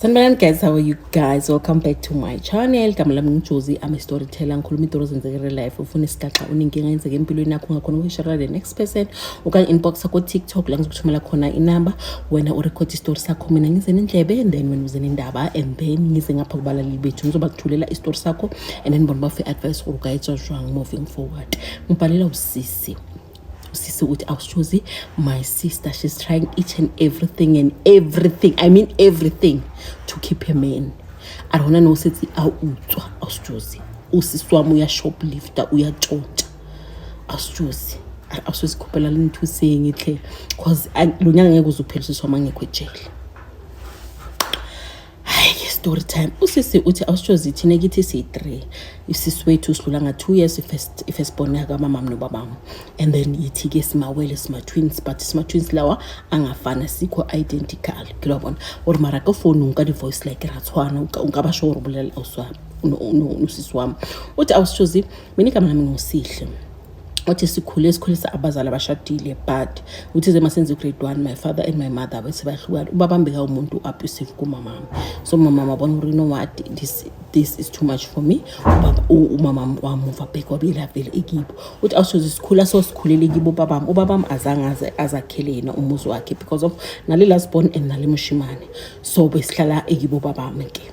Sanibonani guys, how are you guys? Welcome back to my channel. Igama lami ngiJozi, I'm a storyteller. Ngikhuluma izitori ezenzeka real life. Ufuna isigaxa unenkinga yenzeka empilweni yakho ungakhona ukuyishare the next person. Okanye inbox ko TikTok la ngizokuthumela khona inamba. Wena urecord isitori sakho mina ngize nendlebe and then wena uze nendaba and then ngize ngapha kubalaleli bethu ngizobathulela isitori sakho and then bona bafe advice gore o ka etsa jwang moving forward. Ngibhalela usisi. Usisi uthi awushozi, my sister, she's trying each and everything and everything, I mean everything, to keep her man. A re gona ne o setse a utswa. Awusjozi, usisi wami uyashoplifta, uyatshontsha. Awusjozi, a re awusjozi, khuphela le nthuseng tlhe, cause lo nyaka ngeke uze uphele usisi wami angekho ejele. Hayi ke, story time. Usisi uthi awushozi, thina kithi siyi-three. Usisi wethu sidlula nga-2 years, i-first born yakamamam nobabam, and then yithi-ke simawele, sima-twins, but sima-twins lawa angafana, sikho identical ke lo bona gore mara ka founung ka di-voice like ra tshwana, o nka ba sure gore bolela ausi nosisi wami. Uthi awushozi, mina igama lami nguSihle. Uthi sikhule sikhulisa abazali abashadile, but uthi ze masenze grade 1, my father and my mother bese bahlukana. Ubabambeka umuntu abusive kumamami, so mama wabona ukuthi, you know what, this is too much for me. Ubaba, umama wamuva back, wabuyela vele ekibo. Uthi awushozi, sikhula so sikhulele kibo babami. Ubabami azange aze azakhele yena umuzi wakhe because of nale last born and nale mushimane, so besihlala ekibo babami ke.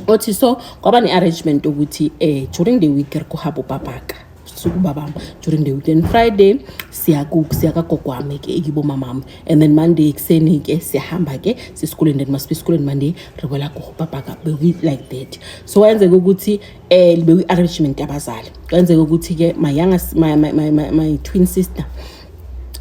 Uthi so kwaba ne-arrangement ukuthi during the week re kuhamba ubabaka sukubabam during the weekend. Friday siya siya kagogo wami ke ekibo mamami, and then Monday ekuseni ke siyahamba ke sesikolweni, then masibe esikolweni Monday re boela ko babaka. Beku like that. So kwenzeka ukuthi beku arrangement yabazali. Kwenzeka ukuthi ke my younger my my my, my, my twin sister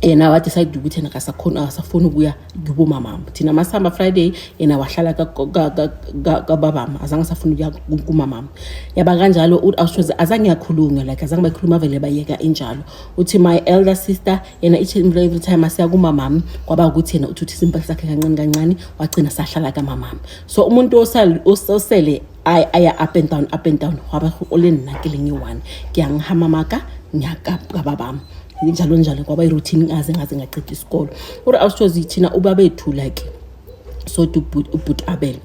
yena wadecide ukuthi yena akasakhoni, akasafuni ukuya kubomamama. Thina masihamba Friday, yena wahlala kababama, azange asafuna ukuya kumamama. Yaba kanjalo. Awushoze, azange yakhulunywa, like azange bayikhuluma vele, bayeka injalo. Uthi my elder sister yena each and every time asiya kumamami, kwaba ukuthi yena uthuthisa impahla zakhe kancane kancane, wagcina sahlala kamamami. So umuntu osele aya up and down, up and down, waba o le nna ke leng e-one ke yang ha mamaka ngiyakababami, njalo njalo. Kwaba i-routine ngaze ngaceda isikolo. Uri awushozi, thina ubabethu like so ubhut Abel,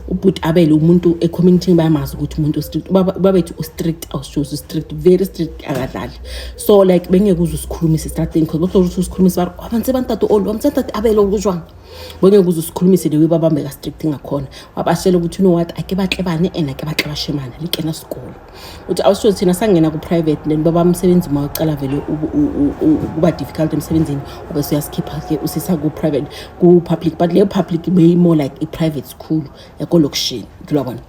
ubhut Abel umuntu e-community bayamazi ukuthi umuntu strict. Ubabethu u-strict, awushozi, strict, very strict, akadlali. So like bengeke uze usikhulumise estrateni because bokuthi ukuthi usikhulumise ba abantse bantate olo abantse ntate Abel okujwang, bengeke uze usikhulumise the way babambeka strict ngakhona. Wabashela ukuthi, you know what, ake batle bane and ake batle bashemane le kena sekolo. Uthi awusho, thina sangena ku-private, then baba umsebenzi uma ucala vele kuba difficult emsebenzini, wabe uyasikhipha ke usisa ku-private, ku-public, but leyo public beyi-more like i-private school yakolokishini kulwabona,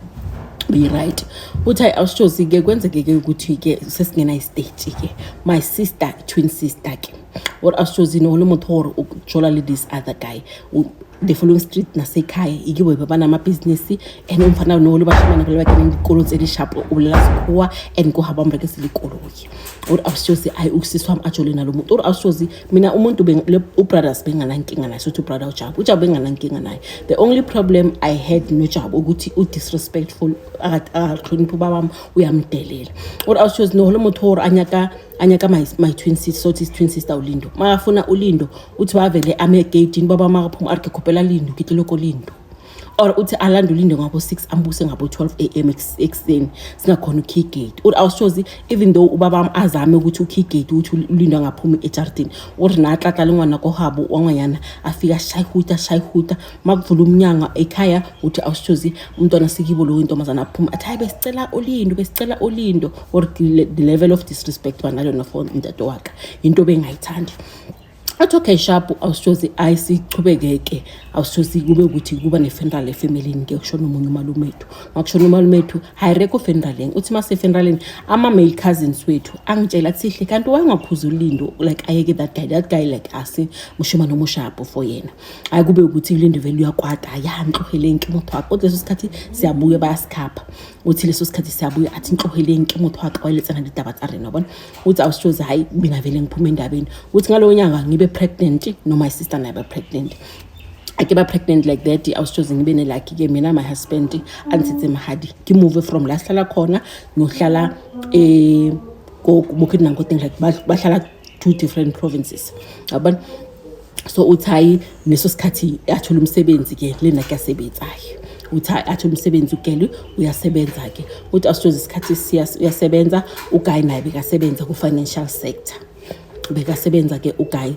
beyi-right. Uthi hayi awushozi-ke, kwenzeke-ke ukuthi-ke sesingena i-stage ke my sister, twin sister ke, or awushozi no le motho gore o jola le this other guy the following street nasekhaya ikibo banamabhizinisi, and umfana no le bashimane vele ba keneng dikolo tse di sharp, o bolela sekgowa and ko ga ba mo rekise le koloi. Uri awushozi, ayi usisi wami ajole nalo muntu. Uri awushozi, mina umuntu ubrothers benganankinga naye. Sothi ubrother uJabu, uJabu benganankinga naye. The only problem I had noJabu ukuthi u-disrespectful, akahloniphi ubabami, uyamdelela. Uri awushozi, no le motho gore anyaka my twin sister, sothi twin sister uLindo makafuna uLindo, uthi wavele ame egeyidini, baba makaphuma ari ke khopela Lindo, ke tlile ko Lindo, or uthi alande uLindo ngabo-6, ambuse ngabo-12 a.m. ekuseni, singakhona ukhiya igate. Uri awushozi, even though ubaba azame ukuthi ukhiya igate ukuthi uLindo angaphumi ejardini, uri natlatla le ngwana ko habo wa ngwanyana, afika ashayihuta ashayihuta makuvula umnyango ekhaya. Uthi awushozi, umntwana sikibo lo intombazana aphuma athi, hayi, besicela uLindo, besicela uLindo. Or the level of disrespect banalona for ntate waka into bengayithandi. Athi okay, sharp, awushozi, ayisichubekeke. Awushozi, kube ukuthi kuba ne-funeral efemelini ke, kushona omunye umalumethu. Makushona umalumethu, hayi reko funeraleng. Uthi mase-funeraleni, ama-male cousins wethu angitshela athi, Sihle, kanti wayengaphuzi uLindo, like ayeke that guy, that guy like ase moshimane o moshapo for yena. Hayi, kube ukuthi uLindo vele uyakwata, ya ntloheleng ke motho waka. Kodwa leso sikhathi siyabuya, bayasikhapha. Uthi leso sikhathi siyabuya, athi ntloheleng ke motho waka, wayeletsana ditaba tsa rena bona. Uthi awushozi, hayi mina vele ngiphume endabeni. Uthi ngalowo nyanga ngibe pregnant, no my sister naye ba pregnant, ake ba pregnant like that. Awushozi, ngibe ne-lucky ke mina, my husband antshetse mahadi, ke move from la sihlala khona ngiyohlala Bukit Nankoteng, like bahlala two different provinces, yabona. So uthi hayi, leso sikhathi athola umsebenzi ke lena kuyasebetsa. Hayi, Uthi athi umsebenzi ugeli uyasebenza-ke. Uthi awushozi isikhathi uyasebenza uguy, naye bekasebenza ku-financial sector, bekasebenza-ke uguy.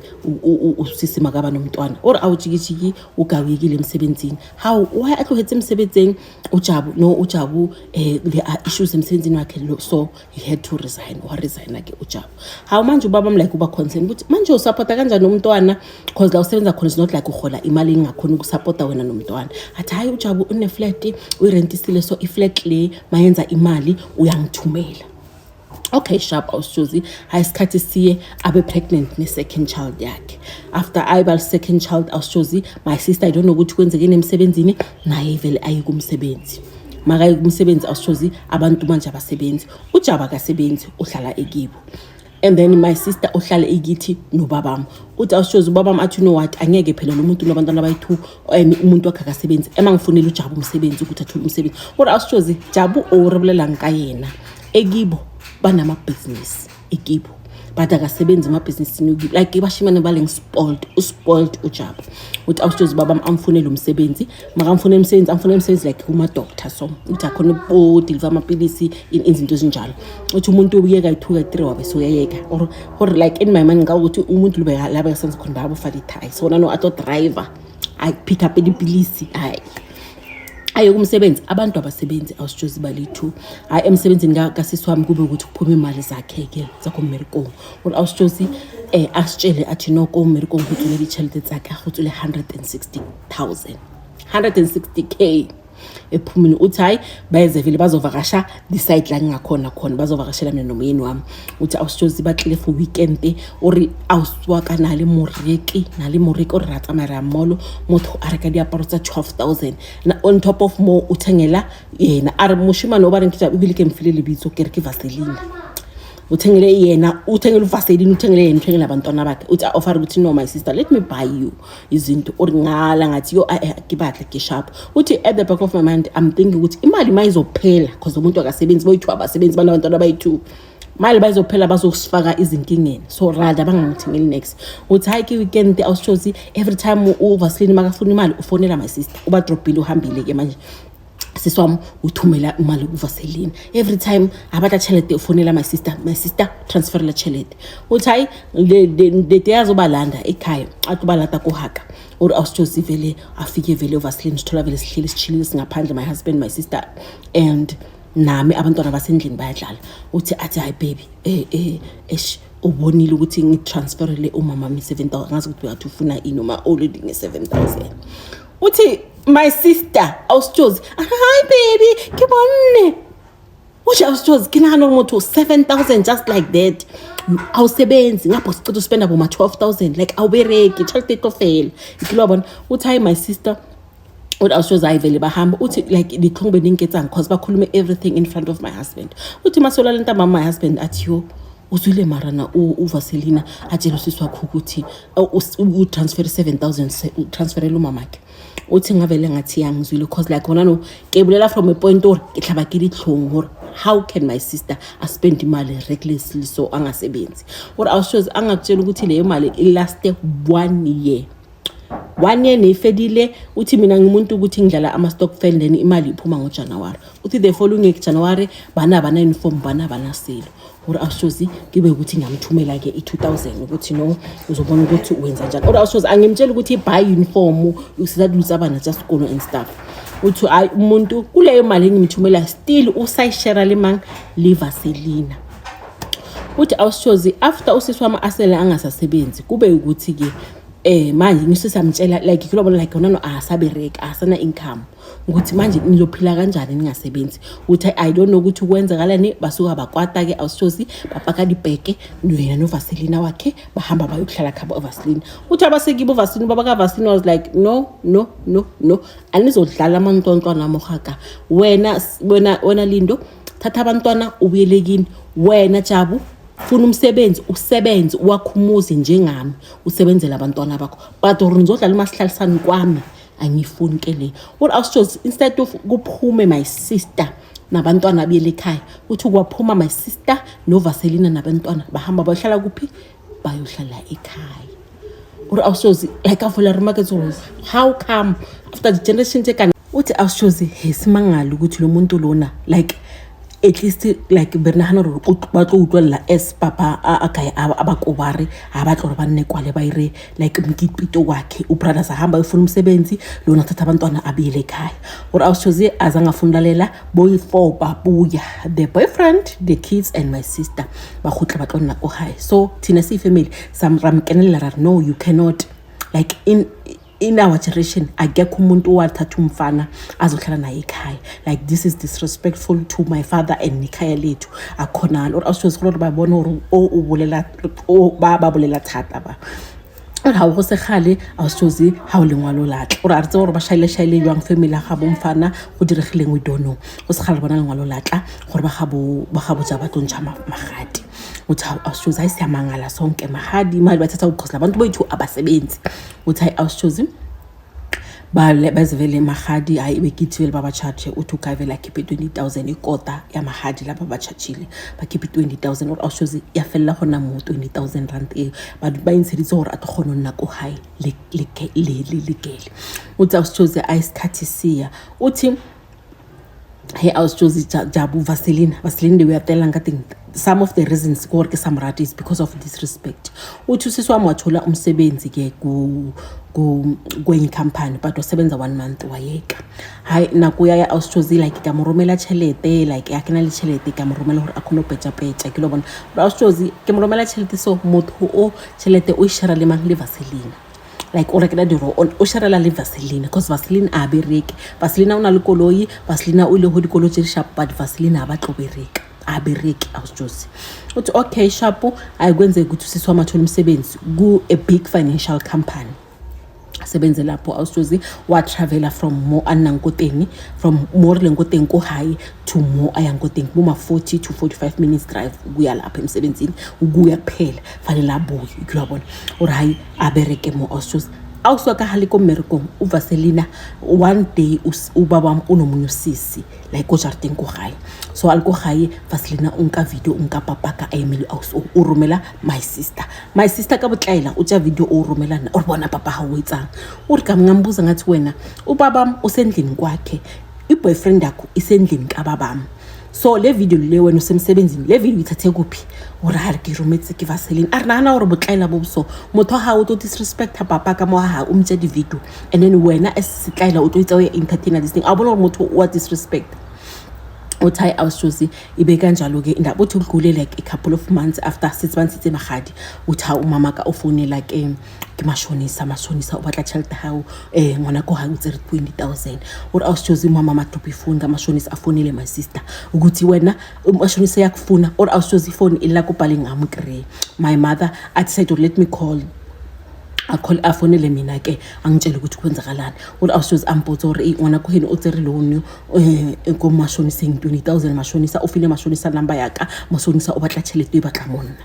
Usisi makaba nomntwana or awujikijiki, uguy uyekile emsebenzini. How, why a tlohetse emsebenzini uJabu? No, uJabu there are issues emsebenzini wakhe lo, so he had to resign. Waresigna-ke uJabu. Hawu, manje ubaba like uba concerned ukuthi manje usapota kanjani umntwana, cause la usebenza khona is not like uhola imali engakhona ukusapota wena nomntwana. Athi hayi, uJabu une-flat, uyirentisile, so i-flat le mayenza imali uyangithumela. Okay, sharp, awusjozi. Hayi, isikhathi siye, abe pregnant ne-second child yakhe. After ayiba second child, awusjozi, my sister, I don't know ukuthi kwenzekeni emsebenzini, naye vele aye kumsebenzi. Makaye kumsebenzi, awusjozi, abantu manje abasebenzi. UJaba akasebenzi, uhlala ekibo, and then my sister uhlala ekithi nobabami. Uthi awushozi ubabami athi, "You know what, angeke phela lo muntu unabantwana abayi-two and umuntu wakhe akasebenzi, ema ngifunela uJabu umsebenzi ukuthi athole umsebenzi." Kodwa awushozi, Jabu o re bolelang ka yena, ekibo banamabhizinisi ekibo, but akasebenzi emabhizinisini. Like bashimane ba leng spoiled, uspoiled uJabu. Uthi awushozi ubaba amfunele umsebenzi. Makamfunele umsebenzi, amfunele umsebenzi like kuma-doctor, so uthi akhona udeliver amapilisi, izinto ezinjalo. Uthi umuntu uyeka i-two ka-three wabe soyayeka or like in my mind ngicabanga ukuthi umuntu la bekasenza khona bayabofa dithayi, so nano ato driver apick up dipilisi, hayi, aye kumsebenzi. Abantu abasebenzi, awusitshozi, bali-two. Hhayi, emsebenzini kasisi wami kube ukuthi kuphume imali zakhe-ke zakommerikong. Or awusitshozi asitshele athi, "No, ko mmerekong go tswile ditšhelete tsaka, go tswile 160 000, 160K ephumile." Uthi hayi, bayeze vele bazovakasha the side la ngingakhona khona, bazovakashela mina nomyeni wami. Uthi awusitshozi batlile for weekend. Ore ausi ka na le moreki, na le moreki, o re ra tsamaya ra ya mall, motho a reka diaparo tsa 12 000 na on top of more uthengela yena. A re moshimane o ba reng ke ebile ke mfile lebitso, ke re ke Vaselina, uthengele yena, uthengele uVaseline, uthengele yena, uthengele abantwana bakhe. Uthi offer ukuthi, "No, my sister, let me buy you izinto." Uri ngala ngathi, "Yo, ke batle, ke sharp." Uthi at the back of my mind I'm thinking ukuthi imali mayizophela, because umuntu akasebenzi, boyi-two abasebenzi, banabantwana abayi-two, mali bayizophela, bazosifaka izinkingeni, so rather bangangithengeli next. Uthi hayi, ke-weekend, awusitshozi, every time uVaseline makafuna imali ufonela my sister, ubadrobhile, uhambile-ke manje sisi wami, uthumela imali kuVaseline. Every time abatla tšhelete ufonela my sister, my sister transferela tšhelete. Uthi hayi, lete yazobalanda ekhaya, athi ubalanda kuhaka. Or awusitshozi vele afike vele uVaseline, sithola vele sihleli sishilile singaphandle, my husband, my sister and nami, abantwana basendlini bayadlala. Uthi athi, "Hayi baby, eish, ubonile ukuthi ngitransferele umama mi 7000, ngazi ukuthi uyathi ufuna ini uma already nge-7000." Uthi my sister, awusitshozi, "Hi baby, ke bonne." Uthi awusitshozi, ke nagana gore motho 7000 just like that, awusebenzi ngapho siceda uspenda boma 12 000, like awubereki, tšhelete e tlo fela ikile wa bona. Uthi hayi, my sister, uthi awushozi, hayi vele bahamba. Uthi like ditlhong beninketsang, cause bakhulume everything in front of my husband. Uthi masolala ntambama, my husband athi, "Yo, uzwile marana uVaselina atshela usisi wakho ukuthi utransfer 7000, utransferele umamakhe?" Uthi ngavele ngathi yangizwile, cause like wona no ke bolela from a point ore ke tlhaba ke ditlhong gore how can my sister aspend imali recklessly so angasebenzi. Ore awushozi angakutshela ukuthi leyo mali ilaste one year, one year neyifedile. Uthi mina ngimuntu ukuthi ngidlala ama-stokvel, then imali iphuma ngoJanuwari. Uthi the following week January bana bana-uniform, bana banaselo. Ore awushozi kibe ukuthi ngiyamthumela-ke i-2000 ukuthi no, uzobona ukuthi wenza njani. Ore awushozi angimtshela ukuthi buy uniform, usiza bana tsa sekolo and stuff. Uthi hayi, umuntu kuleyo mali engimthumela still usayishera le mang le Vaselina. Uthi awushozi after usisi wami asele angasasebenzi, kube ukuthi-ke manje ngisesiyamtshela like kulobona like wona no asabereki, asana income, ukuthi manje nizophila kanjani ningasebenzi. Uthi I don't know ukuthi kwenzakalani, basuka bakwata-ke, awushozi, bapaka dibheke yena noVaselina wakhe, bahamba bayokuhlala khabo uVaselina. Uthi abasekibo uVaselina, ubaba kaVaselina was like, "No, no, no, no, anizodlala amantwantwana mogaka. Wena, wena, wena Lindo, thatha abantwana ubuyele kini. Wena Jabu, funa umsebenzi, usebenze, wakhe umuzi njengami, usebenzele abantwana bakho, but or nizodlala umasihlalisane kwami, angifuni ke le." Or awusitshozi instead of kuphume my sister nabantwana abuyele ekhaya, uthi kwaphuma my sister noVaselina nabantwana, bahamba bayohlala kuphi? Bayohlala ekhaya. Or awushozi like avola remarkets, how come after the generation tse kana Uthi awushozi he simangala ukuthi lo muntu lona, like, at least, like, be re nagana gore ba tlo utlwelela as papa a kae a ba kobare ga ba tlo gore ba nne kwale ba ire like mkipito wakhe. Ubrothers ahamba ayofuna umsebenzi, lona athatha abantwana abuyele ekhaya. Gore awushozi azange afuna ulalela boyi-four babuya, the boyfriend, the kids and my sister, ba gutla ba tlo nna ko gae. So thina siyifamily ramkenelela, ra re, "No, you cannot." Like, in our generation akekho umuntu owathatha umfana azohlala naye ekhaya. Like, this is disrespectful to my father and ikhaya lethu, akhonalo. Or awushozi gore ba bone gore o bolela o ba bolela thata ba ore ga go segale. Awushozi ga o lengwalo latla ore a re tse gore ba shaile-shaile jwang family ya ga bomfana, go diregileng, we don't know. Go segale re bona lengwalo latla gore ba ga boja ba tlo ntšha magadi. Uthi awushozi hayi, siyamangala sonke, mahadi imali bathatha ukukhosi labantu bethu abasebenzi. Uthi hayi, awushozi bazivele mahadi, hayi, bekithi vele baba-charge. Uthi uguy vele akhiphe 20 000, ikota yamahadi lapha ba-chargile, bakhiphe 20 000. Or awushozi yafelela gona mo R20 000 eo ba intsheditse gore a tlo kgona go nna ko gae le gele. Uthi awushozi a isikhathi siya, uthi he, awushozi, Jabu, Vaseline, Vaseline le uyatelang ka teng. Some of the reasons ke gore ke sa mo rate is because of disrespect. Uthi usisi wami wathola umsebenzi ke ku kwenye company, but wasebenza one month wayeka. Hayi, nako ya awushozi, like, ka mo romela tšhelete, like, a ke na le tšhelete, ka mo romela gore a kgone go petšapetša ke lo bona. But awushozi ke mo romela tšhelete, so motho o tšhelete o e share le mang? Le Vaseline. Like, o rekela diro o sharela le Vaseline, because Vaseline a bereke. Vaseline o na le koloi, Vaseline o ile go dikolo tse di sharp, but Vaseline a batlo bereka, a bereke. Awusjosi uthi okay, sharp, ayikwenzeka ukuthi usisi wami athole umsebenzi ku-a big financial company, asebenze lapho. Awusjozi watravela from mo a nnang ko teng, from mo re leng ko teng ko hae to mo a yang ko teng, bo ma 40 to 45 minutes drive ukuya lapha emsebenzini, ukuya kuphela, fanele abuye ke wa bona. Ore hayi, a bereke mo. Awusjozi awusuka ka hale ko mmerekong uVaselina, one day ubaba unomunye usisi, like, ko jarateng ko gae. So a le ko gae, Vaselina o nka video, o nka papaka a emele o romela my sister. My sister ka botlaela o tša video o romela nna, o re bona papa ga o etsang. O re ka ngambuza ngathi, "Wena, ubabam usendlini kwakhe, i-boyfriend yakho isendlini kababam, so le video le, wena usemsebenzini, le video ithathe kuphi?" O re a re ke rometse ke Vaseline. A re nagana gore botlaela bo so motho wa gago o tlo disrespecta papa ka mo ga gago, o mtša di-video, and then wena as setlaela o tlo itsa o ya entertainer this thing, a bona gore motho wa disrespect. Uthi hayi, awusjozi, ibe kanjalo-ke indaba. Uthi kudlule like a couple of months after setse ba ntshitse magadi. Uthi ha umama ka o founela ke mashonisa, mashonisa o batla tšhelete gago, ngwana ko gae o tsere 20 000. Ore awusjozi umama madrophe ifoni kamashonisa, afonele my sister ukuthi wena umashonisa yakufuna. Or awusjozi ifoni ila kubhale ngami kre my mother athi said, "Let me call." Akhole afonele mina ke, angitshele ukuthi kwenzakalani. Uri awushozi ambotse gore, "Ei, ngwana ko heno o tsere loan ko mashoniseng 20 000, mashonisa o file mashonisa number yaka, mashonisa o batla tšhelete, e batla monna."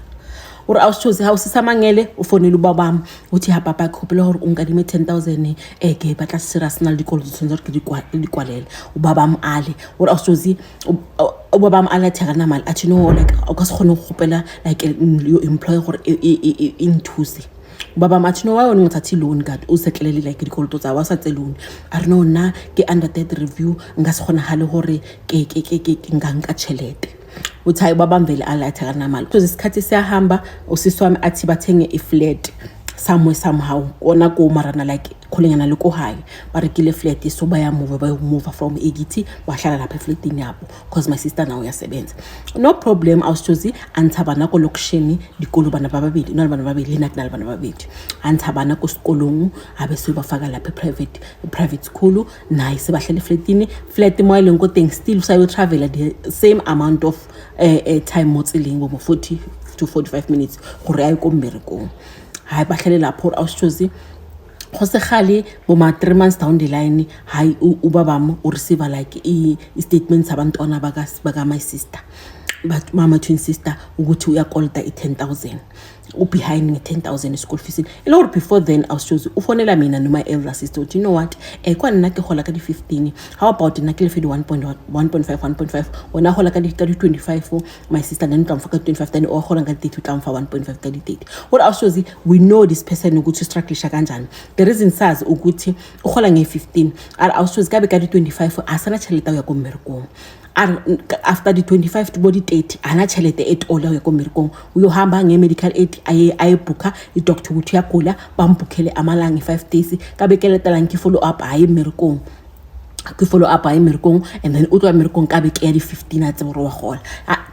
Ore awushozi ha o sisamangele o fonele ubabam, uthi, "Ha papa, ke kgopela gore o nkadime 10 000, ke batla serious na le dikolo tse tshwanetse gore ke di kwalele." Ubabam ale ore awushozi ubabam ale athi akana mali, athi no, like, o ka se kgone go kgopela, like, your employer gore e nthuse. Baba mathi no, why wena ungathathi i-loan kade usetlelele, like, dikoloto tsa wa sa tse loan? A re no, nna ke under debt review, nka se kgonagale gore ke nka nka tšhelete. Uthi hayi, babamvele alathi akanamali. Because isikhathi siyahamba, usisi wami athi bathenge i-flat somewhere somehow kona ko marana, like, kgolenyana le ko hae, ba rekile flat, so bayamuva, bayomuva from ekithi, bahlala lapha eflatini yabo, cause my sister nawe uyasebenza. No problem. Awusjozi a ntsha bana ko lokisheni dikolo, bana ba babedi, o na le bana ba babedi, le nna ke na le bana ba babedi. A ntsha bana ko sekolong, a be se ba faka lapha private school, naye se bahlele flatini. Flat mo e leng ko teng, still sa yo travela the same amount of time mo tseleng, bo mo 40 to 45 minutes gore a ye ko mmerekong. Hayi, bahlele lapho. Awusjozi go segale bo ma 3 months down the line, hayi, ubabam o receive like i-statement sabantwana baka my sister, but mama twin sister, ukuthi uyakolota i-10 000. U-behind nge-10 000 school fees. E le gore before then, awushozi ufonela mina noma elder sister, uthi, "You know what, kwane nna ke gola ka di-15, how about nna ke lefe di-1.1.5, 1.5, wena gola ka di-25, my sister, then o tla mfa ka di-25, then o golang ka di-30 o tla mfa 1.5 ka di-30." Gore awushozi, we know this person ukuthi ustrugglisha kanjani. The reason sazi ukuthi ugola nge-15, a re awushozi ka be ka di-25 a sana tšhelete ya go ya ko mmerekong. A re after di-25 bo di-30 ana tšhelete e tola go ya ko mmerekong. Uyohamba nge-medical aid, ayebhukha i-doctor ukuthi uyagula, bambhukhele amalanga, i-5 days ka beke latelang ke follow up, aye mmerekong, ke follow up, aye mmerekong, and then o tloa mmerekong ka beke ya di-15, a tsebe gore wa gola.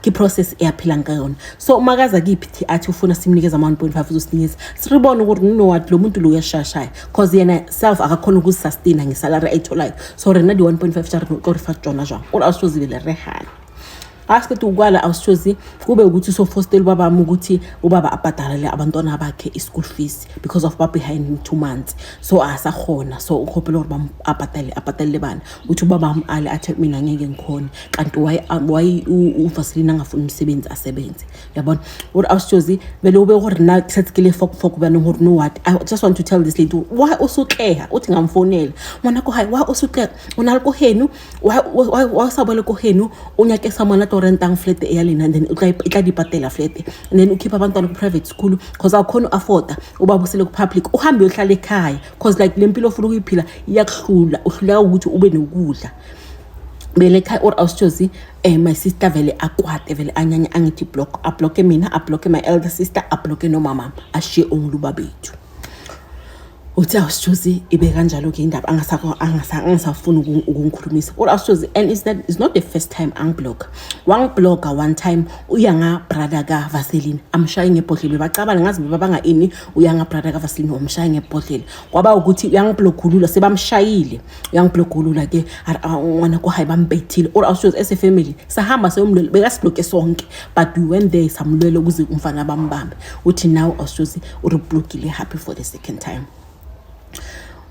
Ke process e a phelang ka yona. So makaza kiphi athi ufuna simnikeze ama-1.5, uzosinikeza, siribone ukuthi, you know what, lo muntu lo uyashashaya, cause yena self akakhona ukuzisustain ngesalary ayitholayo. So rena di-1.5 tša rena o tlo re fa tsona jwang? Ore awusozibele re gane a siqeda ukwala. Awushozi kube ukuthi sofostela ubabami ukuthi ubaba abhadalele abantwana bakhe i-school fees because of ba-behind in 2 months, so asakhona. So ukgopela gore abhadale, abhadalele bana. Uthi ubabami ale, athi, "Mina ngeke ngikhone." Kanti why uVaseline angafuni umsebenzi asebenze? Yabona ore awushozi vele ube gore nna ke setse ke le fokofoko baneng gore, no, what I just want to tell this lady, why o sotleha? Uthi ngamfonela ngwana ko gae, why o sotleha? O na le ko heno, why o sa boele ko heno, o nyake someone a tlo rentang flat ya lena, and then e tla di patela flat, and then ukhipha abantwana ku-private school, cause awukhona u-afforda ubabusele ku-public. Uhambe uyohlala ekhaya, cause like le mpilo ofuna ukuyiphila iyakuhlula, uhluleka ukuthi ube nokudla bele ekhaya. Or awusitshozi my sister vele akwate, vele anyanya, angithi block, ablocke mina, ablocke my elder sister, ablocke nomama, ashiye only ubabethu. Uthi awusitshozi ibe kanjalo-ke indaba, angasafuni ukungikhulumisa. Or awusitshozi, and is that it's not the first time angiblocka. Wangiblocka one time uyanga brother kaVaseline amshaye ngebhodlela, bebacabana, ngazi bebabanga ini. Uyanga brother kaVaseline wamshaya ngebhodlela, kwaba ukuthi uyangiblokhulula, sebamshayile, uyangiblokhulula ke ngwana ko hayi bambethile. Or awusitshozi, as a family sahamba sayomlwela, bekasiblocke sonke, but we went there samlwela ukuze umfana bambambe. Uthi now awusitshozi uriblockile happy for the second time.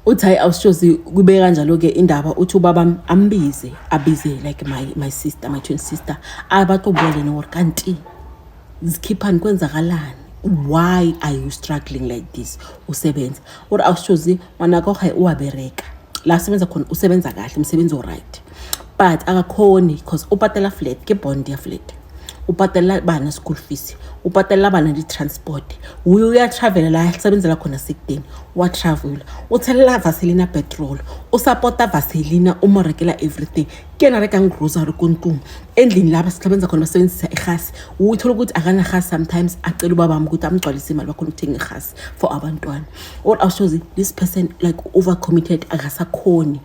Uthi hayi, awusitshozi kube kanjalo-ke indaba. Uthi ubaba ambize, abize like my sister, my twin sister, abatlo bua le gore kanti zikhiphani, kwenzakalani, why are you struggling like this usebenza? Ore awusitshozi ngwanaka gae o a bereka la asebenza khona, usebenza kahle, umsebenzi o-right, but akakhoni because o patela flat, ke bond ya flat, o patela bana school fees, o patela bana di-transport, uye uyatravela la asebenzela khona sekudeni, wa-travela, o tshelela Vaselina petrol, o support-a Vaselina, o mo rekela everything, ke yena rekang grocery ko ntlong, endlini la basebenza khona basebenzisa irhasi. Uthola ukuthi akanarhasi, sometimes acela ubabami ukuthi amgcwalise imali bakhona ukuthenga irhasi for abantwana. Or awushozi this person like over committed, akasakhoni,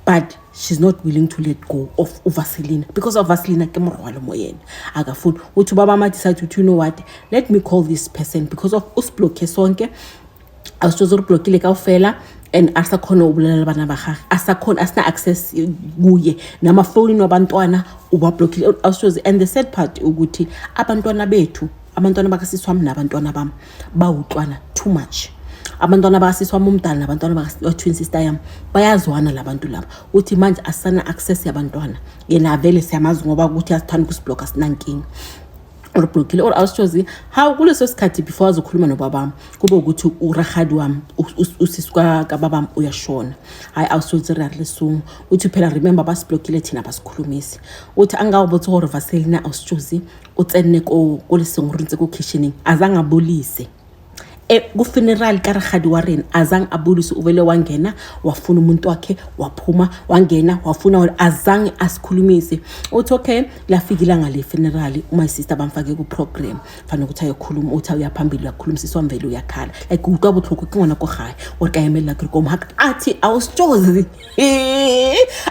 but she's not willing to let go of uVaselina because of Vaselina ke morwalo mo yena, akafuni. Uthi ubaba ma decide ukuthi, "You know what, let me call this person," because of usiblocke sonke. Awusitshozi uri blockile kaofela and asakhona ukubulela bana ba gage, asakhona, asina access kuye, namafonini wabantwana ubablockile. Awusitshozi, and the sad part ukuthi abantwana bethu, abantwana bakasisi wami nabantwana bami, bawutlwana too much. Abantwana bakasisi wami umdala nabantwana baka-twin sister yami bayazwana la bantu laba. Uthi manje asana access yabantwana, yena vele siyamazi ngoba ukuthi asithanda ukusiblocka, sinankinga, uriblockile. Or awusitshozi how kuleso sikhathi before azokhuluma nobabami, kube ukuthi urahadi wami, usisi kababami uyashona. Hayi, awusitshozi re re lesong. Uthi phela remember basiblockile thina, basikhulumisi. Uthi angawubotse gore Vaselina, awusitshozi, o tsenne ko lesong, re ntse ko kitchening, azange abolise ku-funeral karahadi wa rena, azange abulise. Uvele wangena wafuna umuntu wakhe, waphuma, wangena wafuna, azange asikhulumise. Uthi okay, lafika ilanga le-funeral, my sister bamfake ku-program, fanele ukuthi ayokhuluma. Uthi uyaphambili, uyakhuluma, sisi wami vele uyakhala like utlwa botlhoko ke ngwana ko gae ore ka emelela ke re komhaka. Athi awusitshozi,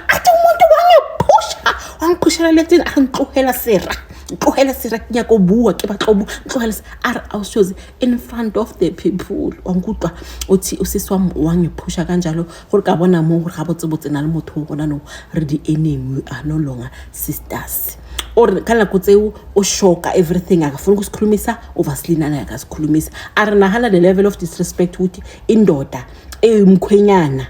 athi umuntu wangiphusha, wangiphushela letini, a ntlohela sera, ntlohela sera, ke nyaka o bua, ke batla o bua, ntlohela. A re awusitshozi, in front of the people, wankutlwa? Uthi usisi wami wangiphusha kanjalo gore ka bona mo gore ga botsebotse na le motho o gona no re di-enemy, we are no longer sisters. Or ka nako tseo o shoka everything, akafuni ukusikhulumisa. UVaselina naye akasikhulumisa. A re nagana the level of disrespect ukuthi indoda eyimkhwenyana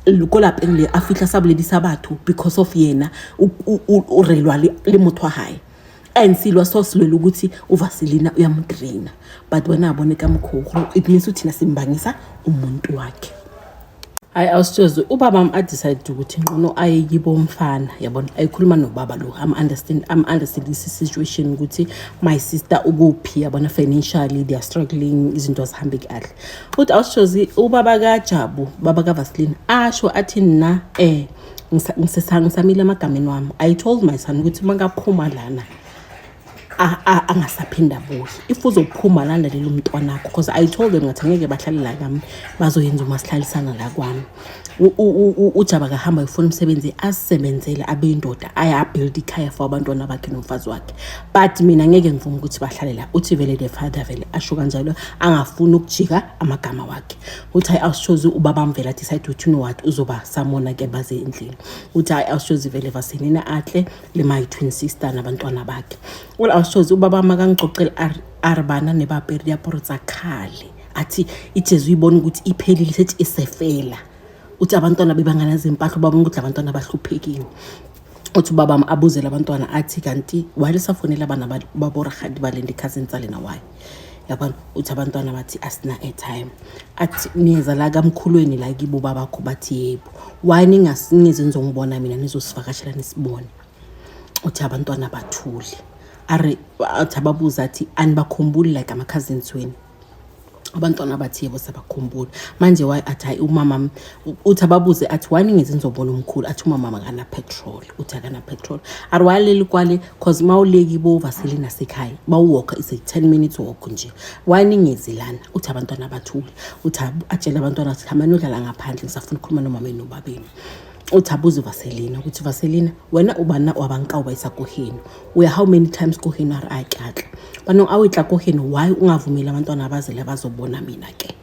ko lapeng le a fitlha sa boledisa batho because of yena o relwa le motho wa gae. And silwa so silwela ukuthi uVaselina uyamdraina, but wena abone kamkhulu, it means uthina simbangisa umuntu wakhe. Hayi, awusitshozi, ubaba a-decide ukuthi ngcono aye kibo umfana, yabona, ayikhuluma nobaba lo. I'm understand this situation ukuthi my sister ukuphi, yabona, financially they are struggling, izinto azihambi kahle. Uthi awusitshozi, ubaba kaJabu, baba kaVaseline, asho athi na ngisamile emagameni wami. I told my son ukuthi mangaphuma lana angasaphinda abuye. If uzophuma lana lelo mntwanakho, because I told them ngathi angeke bahlale la kami, bazoyenza uma sihlalisana la kwami. UJaba kahamba efuna umsebenzi, asebenzele, abe indoda, aye abuild ikhaya for abantwana bakhe nomfazi wakhe, but mina ngeke ngivume ukuthi bahlale la. Uthi vele the father vele asho kanjalo, angafuni ukujika amagama wakhe. Uthi hayi, awushozi, ubaba mvela decide ukuthi you know what, uzoba samona ke baze endlini. Uthi hayi, awushozi, vele Vaselina atle le my twin sister nabantwana bakhe. Well, awushozi, ubaba makangixoxela a re bana ne ba apere diaparo tsa khale, athi ijezi uyibona ukuthi iphelile, sethi isefela. Uthi abantwana bebanganazimpahla, ubabona ukuthi abantwana bahluphekile. Uthi ubaba abuzele abantwana athi, "Kanti why lisafonela abana baborahadi balende cousin tsa lena? Why?" Yabona, uthi abantwana bathi, "Asina airtime." Athi, "Niyeza la kamkhulweni la kibo babakho?" Bathi, "Yebo." "Why ningezi nizongibona mina, nizosivakashela, nisibone?" Uthi abantwana bathule. Are athi ababuza athi, "Anibakhumbuli like ama-cousins wenu?" Abantwana bathi, "Yebo, sabakhumbula." "Manje why?" Athi, "Hayi, umama." Uthi ababuze athi, "Why ningezi nizobona umkhulu?" Athi, "Umama akana petrol." Uthi, "Akana petrol." Ari, "Waleli kwale, cause mawuleki bo Vaselina sekhaya bawuwalka, is a 10 minutes walk nje. Why ningezi lana?" Uthi abantwana bathule. Uthi atshele abantwana athi, "Hambani nodlala ngaphandle, ngisafuna ukukhuluma nomama nobabeni." Uthi abuze Vaselina ukuthi, "Vaselina, wena ubana wa banka o ba isa ko heno, o ya how many times ko heno?" A re, "A ke atla banong a o tla ko heno. Why ungavumeli abantwana abazele bazobona mina ke?"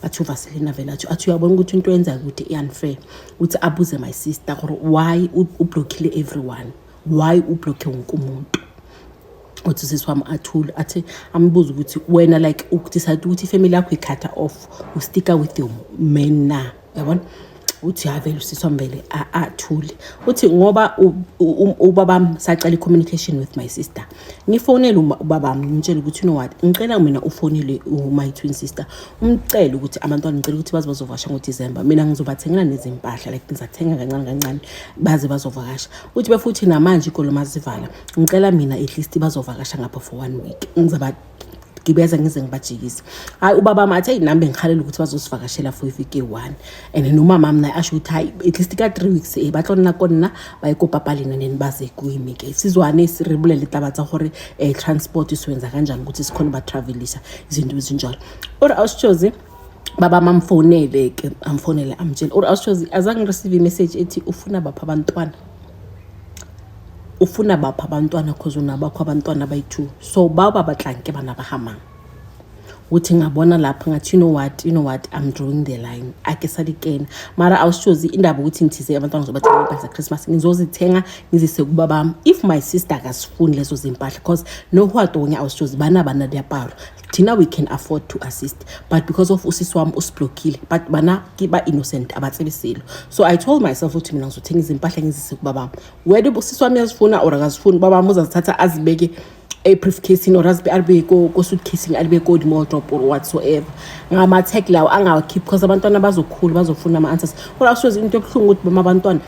Bathi uVaselina vele athi, "Uyabona ukuthi into yenzayo ukuthi i-unfair." Uthi abuze my sister gore why ublockile everyone, why ublocke wonke umuntu. Uthi sisi wami athule, athi ambuze ukuthi, "Wena like udecide ukuthi ifamily yakho i-cut off, usticka with your man na?" Yabona, uthi havele usisi wami vele athule. Uthi ngoba ubabami sacala i-communication with my sister, ngifonele ubabami, ngimtshele ukuthi, "You know what, ngicela mina ufonele my twin sister, umcele ukuthi abantwana ngicela ukuthi baze bazovakasha ngoDisemba. Mina ngizobathengela nezimpahla, like ngizathenga kancane kancane, baze bazovakasha." Uthi befuthi namanje ikolo mazivala, ngicela mina at least bazovakasha ngapha for one week, ngizaba gibeza ngize ngibajikise. Hayi, ubaba athi, "Eyi, nami bengihalela ukuthi bazosivakashela for iviki eyi-one." And nomama naye asho ukuthi, "Hayi, at least ka 3 weeks e ba tlo nna ko nna, ba ye ko papa lena, neni baze kwimi ke sizwane, re bolele taba tsa gore transport siwenza kanjani ukuthi sikhona batravelisa," izinto ezinjalo. Or awusitshozi, baba mamfonele ke, amfonele, amtshele. Or awusitshozi, azange ngireceive imessage ethi ufuna bapha abantwana, ufuna bapha abantwana, cause unabakho abantwana abayi-two, so bao ba batlang ke bana ba gamang. Uthi ngabona lapha ngathi, "You know what, you know what, I'm drawing the line, ake salikena." Mara awusitshozi, indaba ukuthi ngithize abantwana ngizobathenga impahla za-Christmas, ngizozithenga ngizise kubabami if my sister akazifuni lezo zimpahla, cause nohwatonye awusitshozi, bana bana diaparo, thina we can afford to assist, but because of usisi wami usiblockile, but bana ke ba-innocent, abatsebiselo. So I told myself ukuthi mina ngizothenga izimpahla ngizise kubabami, whether usisi wami uyazifuna or akazifuni, ubabami uzazithatha azibeke e-briefcasini or alibeke ko-suitcasing, alibeke ko-wardrobe or whatsoever, ngama-tag lawo angawakhiphi, because abantwana bazokhula, bazofuna ama-answers. Kodwa awushozi, into ebuhlungu ukuthi boma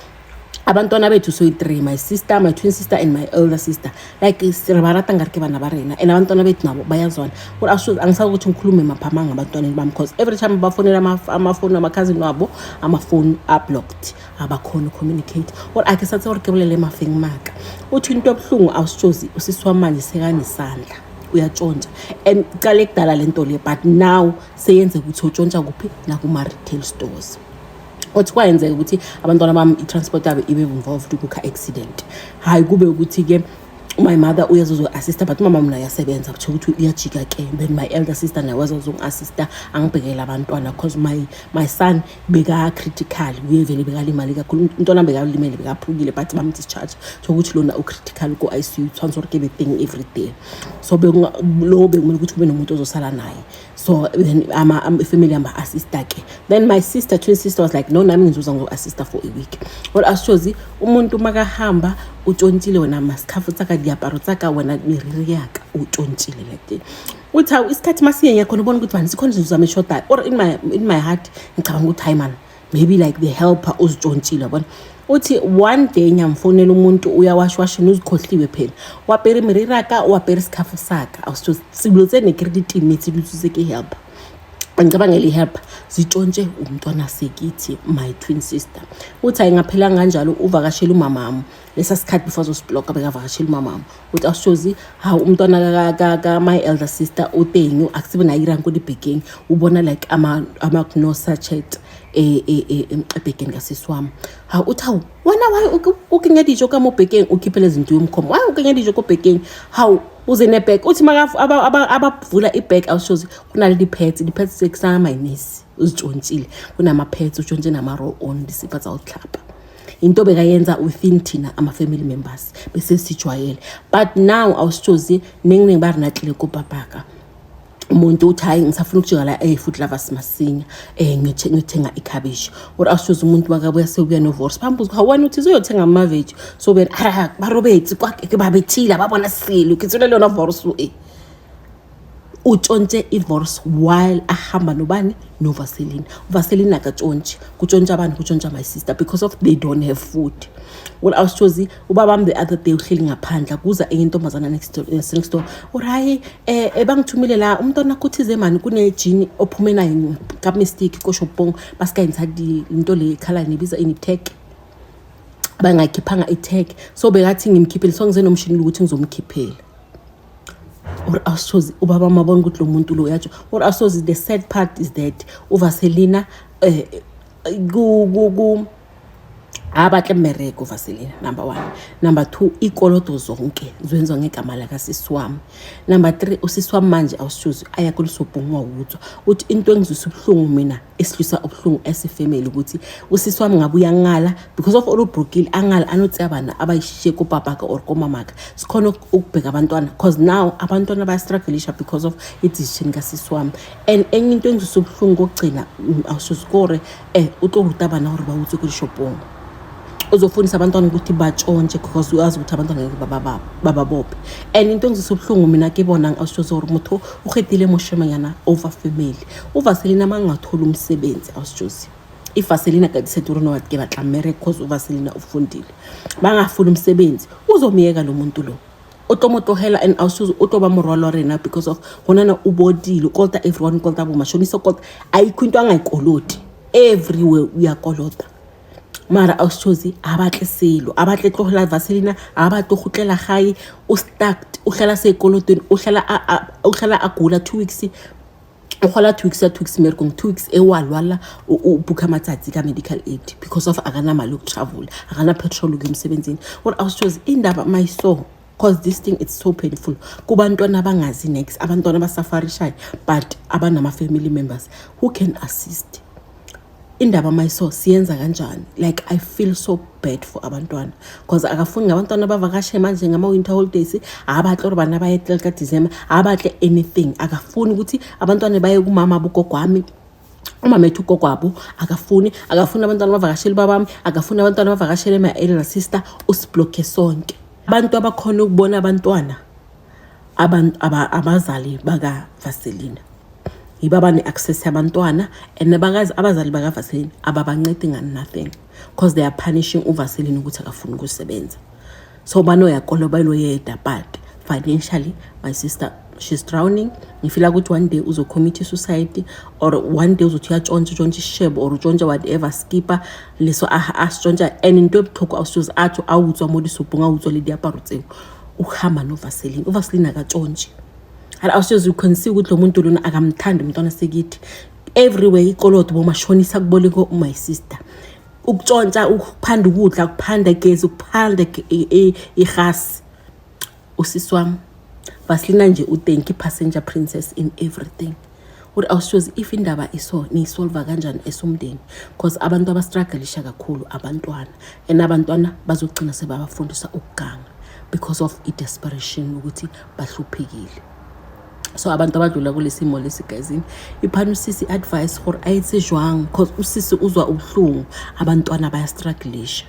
abantwana bethu soyi-three, my sister, my twin sister and my elder sister, like re ba rata ngare ke bana ba rena, and abantwana bethu nabo bayazwana. Kodwa awushozi, angisazi ukuthi ngikhulume maphamanga abantwaneni bami, because every time bafonela amafoni amakhazini wabo, amafoni a-blocked, abakhona ucommunicate. Or ake satse gore ke bolele mafeng maka. Uthi into ebuhlungu awusitshozi, usisi wami manje sekanesandla, uyatshontsha, and cale kudala le nto le, but now seyenzeka ukuthi utshontsha kuphi? Nakuma-retail stores. Othi kwayenzeka ukuthi abantwana bami i-transport yabo ibe involved ku-car accident. Hhayi, kube ukuthi-ke my mother uyazozo-assista, but umama mna uyasebenza, kuthiwa ukuthi uyajika ke. Then my elder sister naye wazozongi-assista, angibhekele abantwana, cause my son beka-critical, uye vele bekalimale kakhulu umntwana, bekalimele, bekaphukile, but bam-discharge, so ukuthi lona u-critical ko-ICU, tshwanetse gore ke be teng every day, so lo bekumele ukuthi kube nomuntu ozosala naye. So then ifamily yami ba-assista ke. Then my sister, twin sister, was like, "No, nami ngizoza ngo-assista for a week." Well, asitshozi, umuntu makahamba O tshontshile wena masikhafu tsaka, diaparo tsaka, wena meriri yaka, o tshontshile like that. Uthi hawu, isikhathi masiye khona ubona ukuthi mani sikhona izinto zami eshodayo, or in my heart ngicabanga ukuthi hayi man, maybe like the helper uzitshontshile, yabona. Uthi one day ngiyamfonela umuntu uyawashwashini, uzikhohliwe phela, wa apere meriri aka, o apere sikhafu saka. Awusilo tse ne ke re di timetse, di utswitse ke helper. Angicabangela i-helper zitshontshe umntwana sekithi, my twin sister. Uthi ayingaphelanga kanjalo, uvakashela umamami lesa sikhathi before azosibloka, bekavakashela umamami. Uthi awushozi, hawu, umntwana ka-my elder sister utenyu akusibe nayo iranko libhekeng, ubona like ama-Knorr sachet ebhegeni kasisi wami. Hawu, uthi hawu wena, why o kenya dijo ka mo bekeng? O khiphele zinto yomkhomo, why o kenya dijo ko bekeng? Hawu, uze nebag. Uthi abavula ibag, awushozi, kunale di-pads, di-pads sekusama-mayonnaise uzitshontshile, kunama-pads utshontshe, nama-roll on, disipha tsa go tlhapa. Into bekayenza within thina ama-family members bese sijwayele, but now awusitshozi ningi ba re natlile ko papaka. Umuntu uthi hayi, ngisafuna ukujika la e-Food Lovers masinya, ngiyothenga ikhabishi, or awusitshozi umuntu makabuya sewubuya novors phambi hawu wena uthi uzuyothenga ama-veg, so bena ara ba robetse kwa ke ba bethile, ba bona selo ke tswele le yona vors e utshontshe i-vors while ahamba nobani? Novaseline. Uvaseline akatshontshi, kutshontsha abantu, kutshontsha my sister because of they don't have food. Well, awusitshozi, ubabami the other day uhleli ngaphandle, kuza enye intombazana next door, uri hayi, bangithumile la umntwana kuthize mani kunejini ophume nayo ka-mistake koshopong, basikayenza into le ikhala nibiza ini, tag, bangayikhiphanga i-tag, so bekathi ngimkhiphele, so ngize nomshini ukuthi ngizomkhiphela. Or awusithozi, ubaba mabona ukuthi lo muntu lo uyatsho. Or awusithozi, the sad part is that uvaselina ku ku ku abatle mmereko uvaselina, number one. Number two, ikoloto zonke zenziwa ngegama lakasisi wami. Number three, usisi wami manje awusitshozi aya kulisobhungu wawutswa. Uthi into engizwisa ubuhlungu mina, esihlwisa ubuhlungu esifamily, ukuthi usisi wami ngabe uyangala because of olubrukile, angala anotsi abana abayishiye kopapaka or komamaka, sikhona ukubheka abantwana, cause now abantwana bayastrugglisha because of i-decision kasisi wami. And enye into engizwisa ubuhlungu kokugcina, awusitshozi, kore o tlo ruta bana gore ba utswe ko dishopong, uzofundisa abantwana ukuthi batshontshe because uyazi ukuthi abantwana ngeke bababophe. And into engizwisa ubuhlungu mina ke bonang, awusitshozi, gore motho o kgethile moshemanyana over family. Uvaselina uma angatholi umsebenzi, awusitshozi, ivaselina ka decide gore no, ke batla mmereko, cause uvaselina ufundile, bangafuni umsebenzi, uzomyeka lo muntu lo, o tlo mo tlogela. And awusitshozi, o tlo ba morwalo wa rena because of gonana o bodile, o kolota everyone, o kolota bomashonisa, o kolota, ayikho into angayikoloti, everywhere uyakolota. Mara awusitshozi, a batle selo, a batle tlogela vaselina, a batle go gutlela gae, o stuck, o hlala sekolotweni, o hlala a gula 2 weeks, o gola 2 weeks ya 2 weeks mmerekong, 2 weeks e wa lwala, o booka matsatsi ka medical aid because of akanamali yokutravel, akana petrol ukuya emsebenzini. Or awusitshozi, indaba mayiso, cause this thing, it's so painful kubantwana abangazi next, abantwana abasafarishayo but abanama-family members who can assist. Indaba mayiso, siyenza kanjani? Like, I feel so bad for abantwana because akafuni ngabantwana bavakashe manje ngama-winter holidays, abatle gore bana ba etele ka December, abatle anything. Akafuni ukuthi abantwana baye kumama bogogo wami, umama ethu, ugogo wabo akafuni, akafuni abantwana bavakashele babami, akafuni abantwana bavakashele my elder sister, usiblokhe sonke. Abantu abakhona ukubona abantwana, abantu abazali bakavaselina yibo abane-access yabantwana, and abazali bakavaselina ababancedi nga-nothing because they are punishing uvaselina ukuthi akafuni ukusebenza, so banoyakola baloyeda. But financially my sister, she's drowning. Ngifila ukuthi one day uzocommit i-suicide or one day uzothi uyatshontsha, utshontsha ishebo or utshontsha whatever, skipa leso asitshontsha. And into ebuhlungu, awusoze athi a utswa mo disopong, a utswa le diaparo tseo, uhamba novaseline, uvaseline akatshontshi. Awusoze, you can see ukuthi lo muntu lona akamthandi umntwana sekithi. Everywhere ikoloto, bomashonisa kuboleko my sister, ukutshontsha, ukuphanda ukudla, ukuphanda gezi, ukuphanda ihasi. Usisi wami vaselina nje uthank i-passenger princess in everything. Uri awushozi, if indaba iso, niyisolva kanjani esomndeni? Because abantu abastrugglisha kakhulu abantwana, and abantwana bazogcina sebabafundisa ukuganga because of i-desperation ukuthi bahluphekile. So abantu abadlula kule simo lesi, gayizini, iphani usisi i-advice gore a etse jwang, cause usisi uzwa ubuhlungu, abantwana bayastrugglisha.